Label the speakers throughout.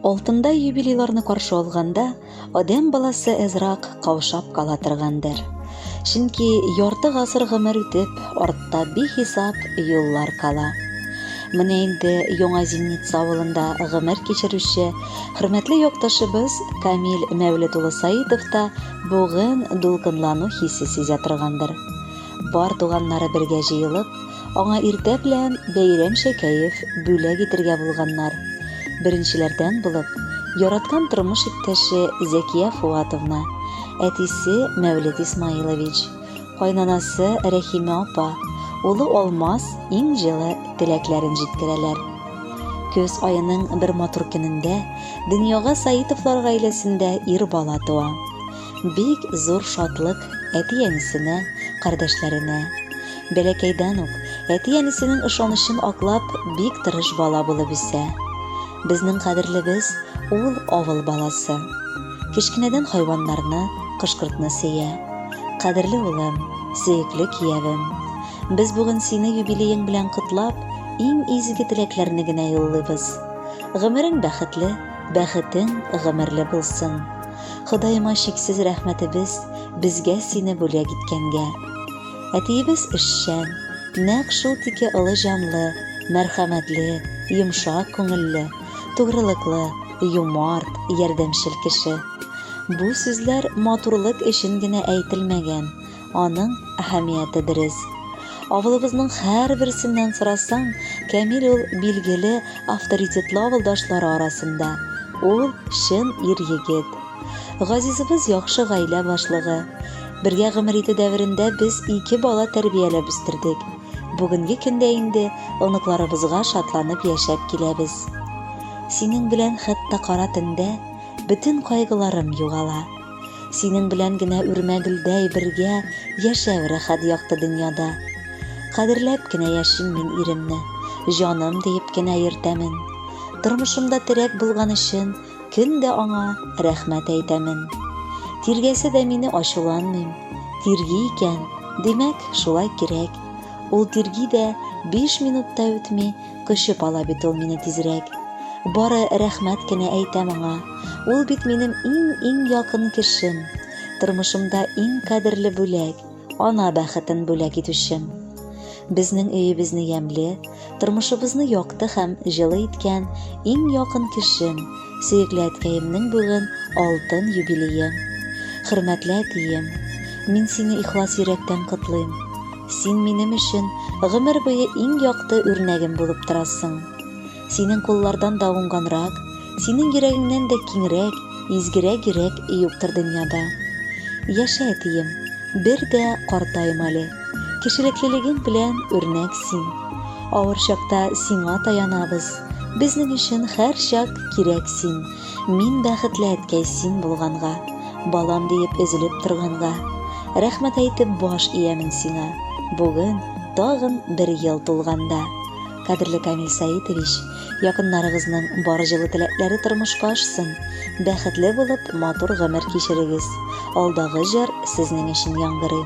Speaker 1: Алтындай юбилейларны каршы алганда, адәм баласы әзрак каушап кала торгандыр. Чөнки ярты гасыр гомер үтеп, артта бихисап юллар кала. Менә инде Яңа Зимница авылында гомер кичерүче хөрмәтле якташыбыз Камил Мәүлет улы Саитов та бүген дулкынлану хисе сизә торгандыр. Бар туганнары бергә җыелып, аңа иртә белән бәйрәмчә кәеф бүләк итергә булганнар. Беренчеләрдән булып, яраткан тормыш иптәше Зәкия Фуатовна, әтисе Мәүлет Исмаилович, кайнанасы Рәхимә апа, улы Алмаз иң җылы теләкләрен җиткерәләр. Көз аеның бер матур көнендә дөньяга Саитовлар гаиләсендә ир бала туа. Бик зур шатлык әти-әнисенә, кардәшләренә. Бәләкәйдән үк әти-әнисенең ышанычын аклап, бик тырыш бала булып үсә. Безнең кадерлебез, ул авыл баласы. Кечкенәдән хайваннарны, кош-кортны сөя. Кадерле улым, сөекле киявем! Без бүген сине юбилеең белән котлап, иң изге теләкләрне генә юллыйбыз. Гомерең бәхетле, бәхетең гомерле булсын. Ходаема чиксез рәхмәтебез, безгә сине бүләк иткәнгә. Әтиебез эшчән, нәкъ шул тике олы җанлы, мәрхәмәтле, йомшак күңелле, тугрылыклы, юмарт, ярдәмчел кеше. Бу сүзләр матурлык өчен генә әйтелмәгән, аның әһәмияте дөрес. Авылыбызның һәрберсеннән сорасаң, Кәмил ул билгеле, авторитетлы авылдашлары арасында. Ул чын ир-егет. Газизыбыз яхшы гаилә башлыгы. Бергә гомер итү дәверендә без ике бала тәрбияләп үстердек. Бүгенге көндә инде оныкларыбызга шатланып яшәп киләбез. Синең белән хәтта кара төндә бөтен кайгыларым югала. Синең белән генә үрмә гөлдәй бергә яшәү рәхәт якты дөньяда. Кадерләп кенә яшим мин иремне, җаным диеп кенә йөртәмен. Тормышымда терәк булган өчен көн дә аңа рәхмәт әйтәмен. Тиргәсә дә мине ачуланмыйм, тирги икән, димәк, шулай кирәк. Ул тирги дә, биш минут та үтми, Кочып ала бит ул мине тизрәк. Бары рәхмәт кенә әйтәм аңа. Ул бит минем иң-иң якын кешем. Тормышымда иң кадерле бүләк, ана бәхетен бүләк итүчем. Безнең өебезне ямьле, тормышыбызны якты һәм җылы иткән иң якын кешем, сөекле әткәемнең бүген алтын юбилее. Хөрмәтле әтием, мин сине ихлас йөрәктән котлыйм. Син минем өчен гомер буе иң якты үрнәгем булып торасың. Синең куллардан да уңганрак, синең йөрәгеңнән дә киңрәк, изгерәк йөрәк юктыр дөньяда. Яшә, әтием, бер дә картайма әле. Кешелеклелегең белән үрнәк син. Авыр чакта сиңа таянабыз. Безнең өчен һәрчак кирәк син. Мин бәхетле әткәй син булганга, балам диеп өзелеп торганга. Рәхмәт әйтеп баш иямен сиңа, бүген тагын бер ел тулганда. Кадерле Камил Саитович, якыннарыгызның бар җылы теләкләре тормышка ашсын, бәхетле булып матур гомер кичерегез. Алдагы җыр сезнең өчен яңгырый.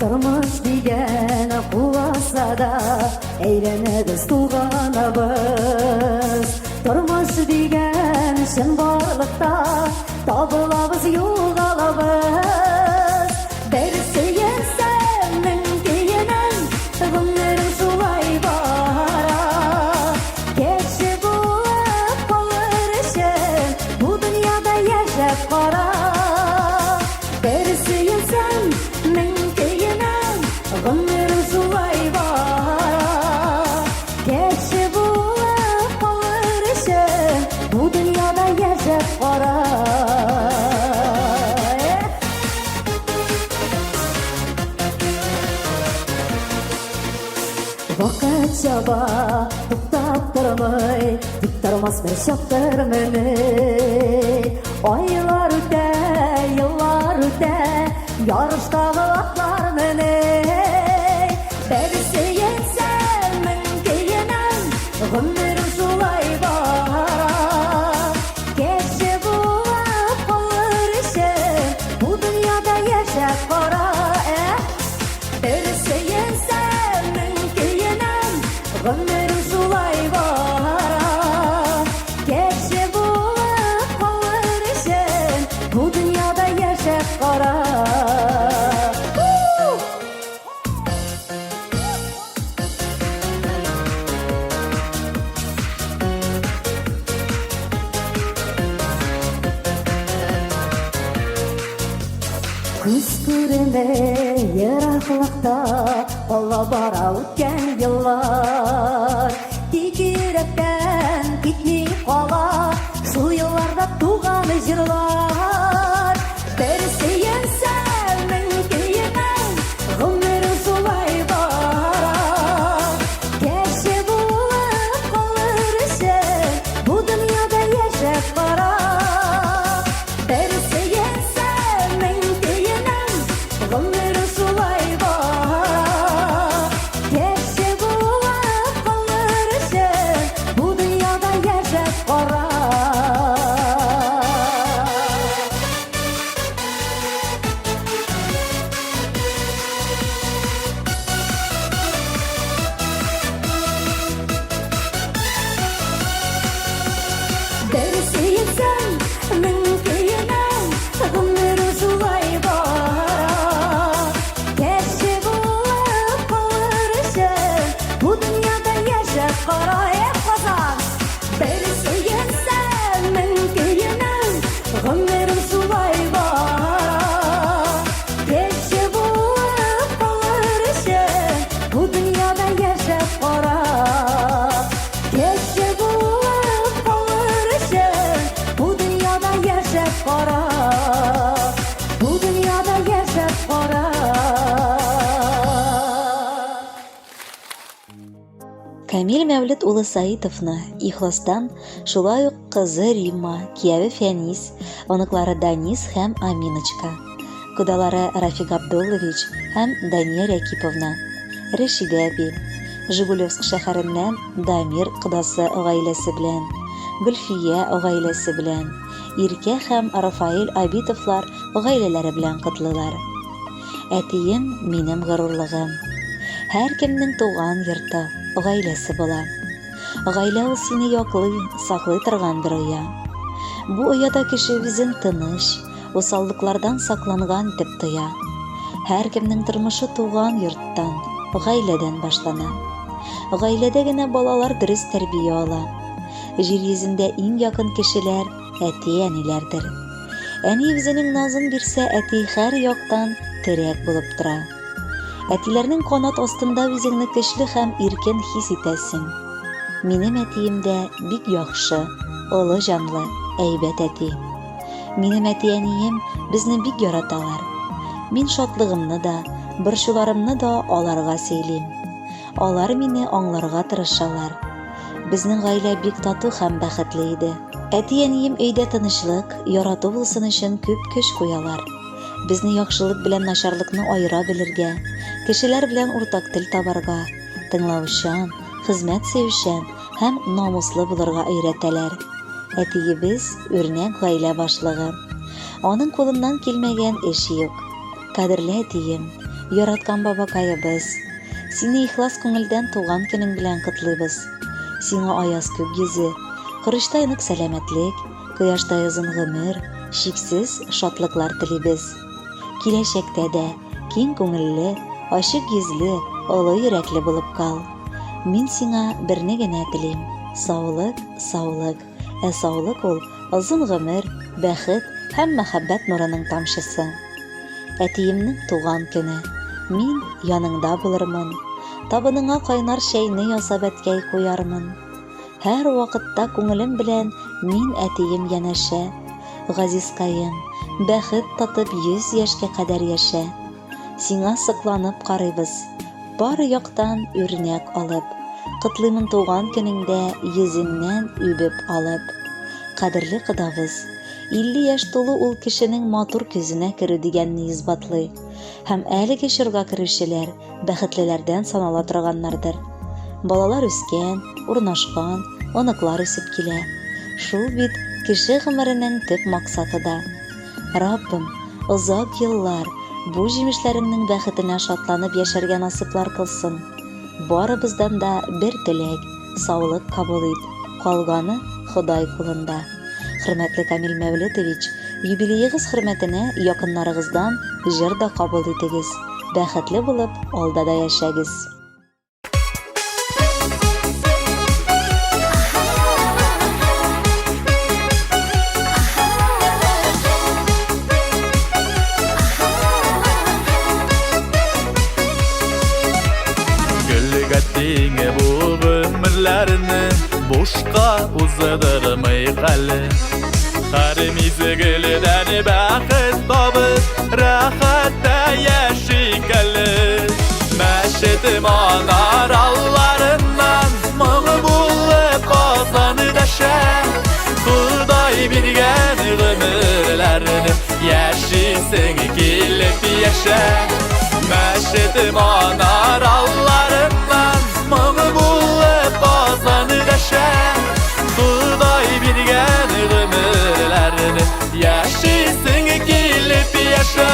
Speaker 2: Тормыш дигән куласа да әйләнәбез, тулганабыз. Тормыш дигән чынбарлыкта табылабыз, югалабыз. Бер сөенсәм, мең көенәм, гомерем шулай бара. Кеше булып калыр өчен бу дөньяда яшәп кара. Бер сөенсәм, мең көенәм, гомерем шулай бара. Кеше булып калыр өчен бу дөньяда яшәп кара. Вакыт чаба, туктап тормый, тик тормас бер чактыр мени. Айлар үтә, еллар үтә, ярыштагы атлар мени. Бер сөенсәм, мең көенәм, гомерем шулай бара. Кеше булып калыр өчен бу дөньяда. Күз күреме ераклыкта кала бара үткән еллар. Тик йөрәктән китми кала шул елларда туган җырлар. Бер сөенсәм, мең көенәм, гомерем шулай бара. Кеше булып калыр өчен бу дөньяда яшәп кара. Бер сөенсәм, мең көенәм, гомерем шулай бара. Кеше булып калыр өчен бу дөньяда яшәп кара. Бер сөенсәм, мең көенәм, гомер шулай бара. Кеше булып калыр өчен бу дөньяда яшәп кара, эх, Казан! Бер сөенсәм, мең көенәм, гомерем шулай бара. Кеше булып калыр өчен бу дөньяда яшәп кара. Кеше булып калыр өчен бу дөньяда яшәп кара. Бу дөньяда яшәп кара.
Speaker 1: Камил Мәүлет улы Саитовны ихластан шулай ук кызы Римма, кияве Фәнис, оныклары Данис һәм Аминочка, кодалары Рафик Абдуллович һәм Дания Рәкиповна, Рәшидә әби, Жигулевск шәһәреннән Дамир кодасы гаиләсе белән, Гөлфия гаиләсе белән, Иркә һәм Рафаэль Абитовлар гаиләләре белән котлыйлар. Әтием, минем горурлыгым. Һәркемнең туган йорты, гаиләсе була. Гаилә ул сине яклый, саклый торган бер оя. Бу ояда кеше үзен тыныч, усаллыклардан сакланган итеп тоя. Һәркемнең тормышы туган йорттан, гаиләдән башлана. Гаиләдә генә балалар дөрес тәрбия ала. Җир йөзендә иң якын кешеләр әти-әниләрдер. Әни үзенең назын бирсә, әти һәр яктан терәк булып тора. Әтиләрнең канат астында үзеңне көчле һәм иркен хис итәсең. Минем әтием дә бик яхшы, олы җанлы, әйбәт әти. Минем әти-әнием безне бик яраталар. Мин шатлыгымны да, борчуларымны да аларга сөйлим. Алар мине аңларга тырышалар. Безнең гаилә бик тату һәм бәхетле иде. Әти-әнием өйдә тынычлык, ярату булсын өчен күп көч куялар. Безне яхшылык белән начарлыкны аера белергә, кешеләр белән уртак тел табарга, тыңлаучан, хезмәт сөючән һәм намуслы булырга өйрәтәләр. Әтиебез, үрнәк гаилә башлыгы. Аның кулыннан килмәгән эш юк. Кадерле әтием, яраткан бабакаебыз, сине ихлас күңелдән туган көнең белән котлыйбыз. Сиңа аяз күк йөзе, корычтай нык сәламәтлек, кояштай озын гомер, чиксез шатлыклар телибез. Киләчәктә дә киң күңелле, ачык йөзле, олы йөрәкле булып кал. Мин сиңа берне генә телим, саулык, саулык. Ә саулык ул, озын гомер, бәхет һәм мәхәббәт нурының тамчысы. Әтиемнең туган көне. Мин яныңда булырмын. Табыныңа кайнар чәйне ясап әткәй куярмын. Һәр вакытта күңелем белән мин әтием янәшә. Газизкаем, бәхет татып 100 яшькә кадәр яшә. Сиңа сокланып карыйбыз. Бар яктан үрнәк алып. Котлыймын туган көнеңдә йөзеңнән үбеп алып. Кадерле кодабыз, 50 яшь тулу ул кешенең матур көзенә керү дигәнне исбатлый. Һәм әлеге чорга керүчеләр бәхетлеләрдән санала торганнардыр. Балалар үскән, урнашкан, оныклар үсеп килә. Шул бит кеше гомеренең төп максаты да. Раббым, озак еллар бу җимешләреңнең бәхетенә шатланып яшәргә насыйплар кылсын. Барыбыздан да бер теләк, саулык кабул ит, калганы Ходай кулында. Хөрмәтле Камил Мәүлетович, юбилеегыз хөрмәтенә якыннарыгыздан җыр да кабул итегез. Бәхетле булып, алда да яшәгез.
Speaker 3: башка уздырмыйк әле. Һәр мизгелдән бәхет табып, рәхәттә яшик әле. Мәчет манараларыннан моң булып азан дәшә. Ходай биргән гомерләрне яшисең килеп яшә. Мәчет манараларыннан моң булып азан дәшә. Ходай биргән гомерләрне яшисең килеп яшә.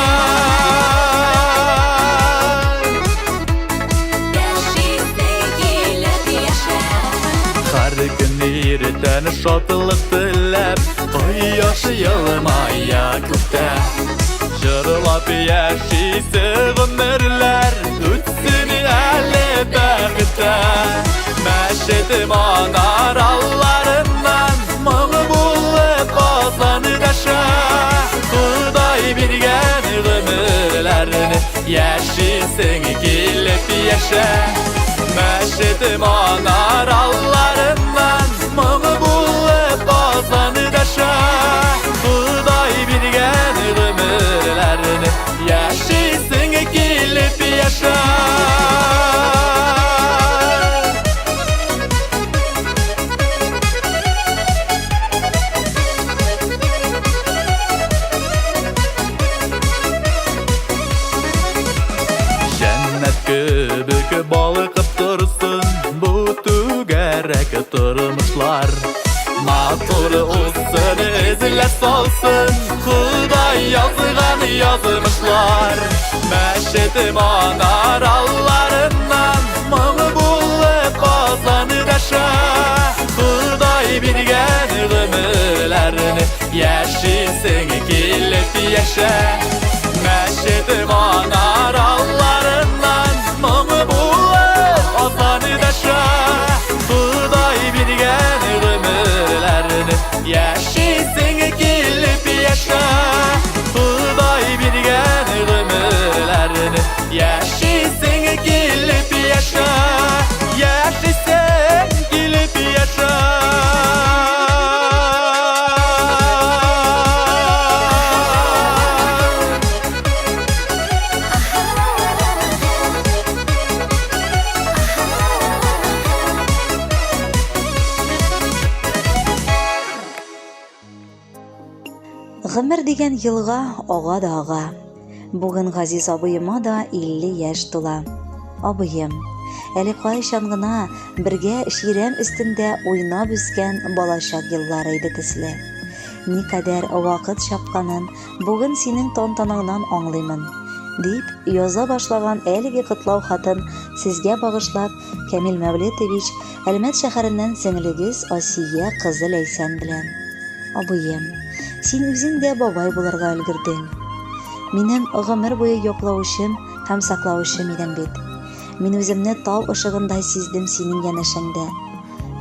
Speaker 3: Һәр көн иртән шатлык теләп, кояш елмая күктә. Җырлап яшисе гомерләр үтсен әле бәхеттә. Мәчет манараларыннан моң булып азан дәшә. Ходай биргән гомерләрне яшисең килеп яшә. Мәчет манараларыннан моң булып азан дәшә. Ходай биргән гомерләрне яшисең килеп яшә. Җәннәт кебек балкып торсын бу түгәрәк тормышлар. Матур узсын, эзләп салсын Ходай язган язмышлар. Мәчет манараларыннан моң булып азан дәшә. Ходай биргән гомерләрне яшисең килеп яшә. Мәчет манараларыннан моң булып азан дәшә. Ходай биргән гомерләрне яшисең килеп яшә. Ходай биргән гомерләрне яшисең килеп яшә. Яшисең килеп яшә.
Speaker 1: Гомер дигән елга ага да ага. Бүген Газиз абыема да 50 яшь тула. Абыем, әле кайчан гына бергә чирәм өстендә уйнап үскән балачак еллары иде төсле. Никадәр вакыт чапканын бүген синең тантанаңнан аңлыймын, дип яза башлаган әлеге котлау хатын сезгә багышлап Камил Мәүлетович Әлмәт шәһәреннән сеңлегез Асия кызы Ләйсән белән. Абыем, син үзең дә бабай булырга өлгердең. Минем гомер буе яклаучым һәм саклаучым идең бит. Мин үземне тау ышыгындай сиздем синең янәшәңдә.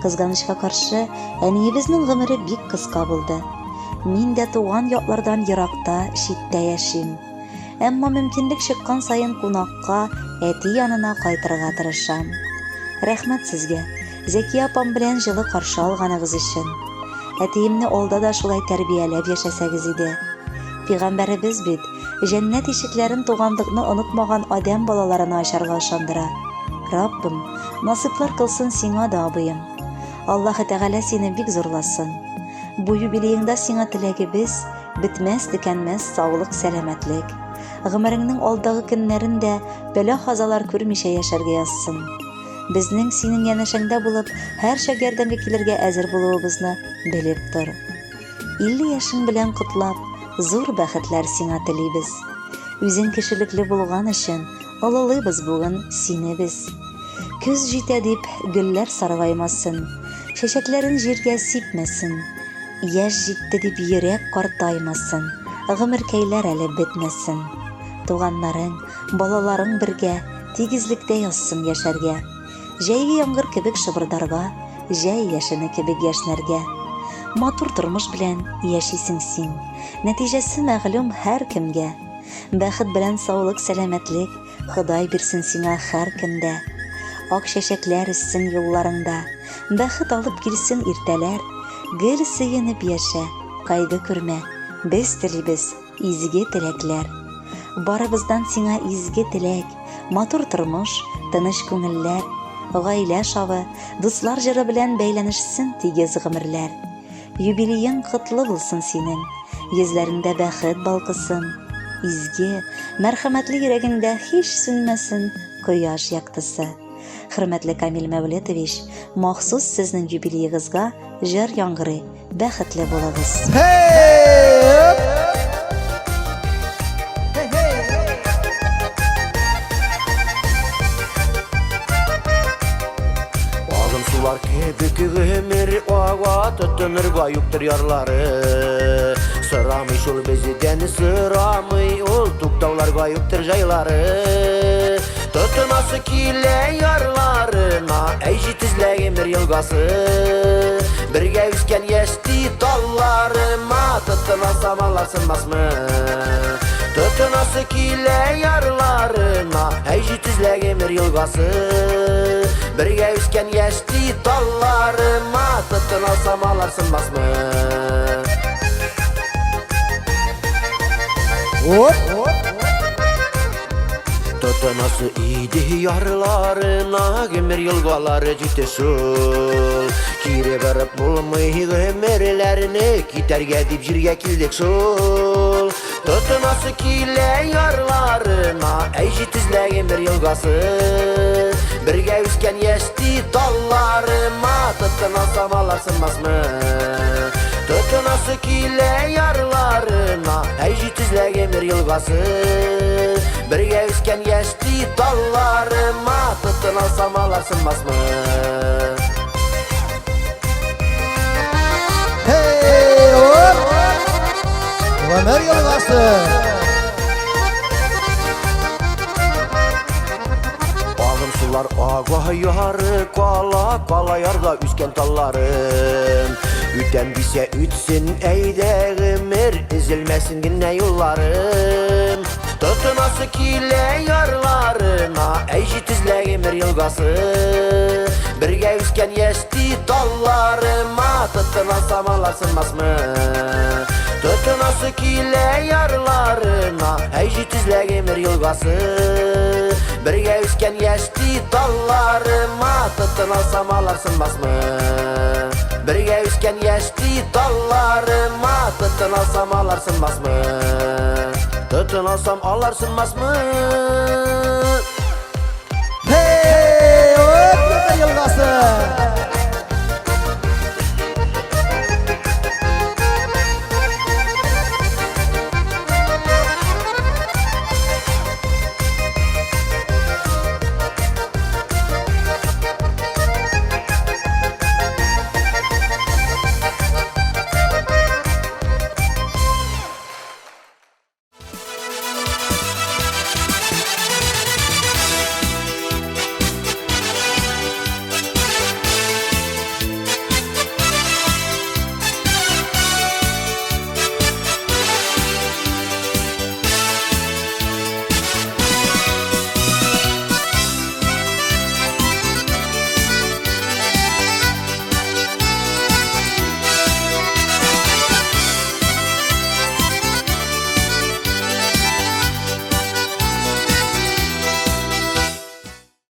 Speaker 1: Кызганычка каршы, әниебезнең гомере бик кыска булды. Мин дә туган яклардан еракта, читтә яшим. Әмма мөмкинлек чыккан саен кунакка, әти янына кайтырга тырышам. Рәхмәт сезгә, Зәкия апам белән җылы каршы алганыгыз өчен. Әтиемне алда да шулай тәрбияләп яшәсәгез иде. Пигамбәребез бит җәннәт ишекләрен туганлыкны онытмаган адәм балаларына ачарга ышандыра. Раббым, насыйплар кылсын сиңа да, абыем. Аллаһы Тәгалә сине бик зурласын. Бу юбилееңда сиңа теләгебез, бетмәс-төкәнмәс саулык-сәламәтлек. Гомереңнең алдагы көннәрен дә бәла-казалар күрмичә яшәргә язсын. Безнең синең янәшәңдә булып, һәрчак ярдәмгә килергә әзер булуыбызны белеп тор. 50 яшең белән котлап, зур бәхетләр сиңа телибез. Үзең кешелекле булган өчен, олылыйбыз бүген сине без. Көз җитә дип, гөлләр саргаймасын, чәчәкләрен җиргә сипмәсен. Яшь җитте дип йөрәк картаймасын, гомеркәйләр әле бетмәсен. Туганнарың, балаларың бергә, тигезлектә язсын яшәргә. Җәйге яңгыр кебек шыбырдарга, җәй яшене кебек яшьнәргә. Матур тормыш белән яшисең син. Нәтиҗәсе мәгълүм һәркемгә. Бәхет белән саулык, сәламәтлек Ходай бирсен сиңа һәр көндә. Ак чәчәкләр үссен юлларыңда, Бәхет алып килсен иртәләр. Гел сөенеп яшә, кайгы күрмә, Без телибез изге теләкләр. Барыбыздан сиңа изге теләк, Матур тормыш, тыныч күңелләр, Гаилә шавы, дуслар җыры белән Бәйләнешсен тигез гомерләр. Юбилеең котлы булсын синең, Йөзләреңдә бәхет балкысын, Изге, мәрхәмәтле йөрәгеңдә Һич сүнмәсен кояш яктысы. Хөрмәтле Камил Мәүлетович, махсус сезнең юбилеегызга җыр яңгырый, бәхетле булыгыз.
Speaker 4: Агым сулар кебек гомер ага, тотынырга юктыр ярлары. Сорамый шул бездән, сорамый ул, туктауларга юктыр җайлары. Тотынасы килә ярларына, әй җитезлә гомер елгасы. Бергә үскән яшьти талларыма, тотынасам алар сынмасмы? Тотынасы килә ярларына, әй җитезлә гомер елгасы. Бергә үскән яшьти талларыма, тотынасам алар сынмасмы?
Speaker 5: Оп!
Speaker 4: Тотынасы иде ярларына, гомер елгалары җитте шул. Кире барып булмый гомерләрне, китәргә дип җиргә килдек шул. Тотынасы килә ярларына, әй җитезлә гомер елгасы. Бергә үскән яшьти талларыма, тотынасам алар сынмасмы? Тотынасы килә ярларына, әй җитезлә гомер елгасы. Бергә үскән яшьти талларыма, тотынасам алар сынмасмы?
Speaker 5: Hey, оп! Гомер елгасы!
Speaker 4: Агым сулар ага яры кала, кала ярда үскән талларым. Үтәм дисә үтсен, әйдә гомер, өзелмәсен генә юлларым. Тотынасы килә ярларына, әй җитезлә гомер елгасы. Бергә үскән яшьти талларыма, тотынасам алар сынмасмы? Тотынасы килә ярларына, әй җитезлә гомер елгасы. Бергә үскән яшьти талларыма, тотынасам алар сынмасмы? Бергә үскән яшьти талларыма, тотынасам алар сынмасмы? Тотынасам алар сынмасмы?
Speaker 5: Hey, оп, гомер елгасы!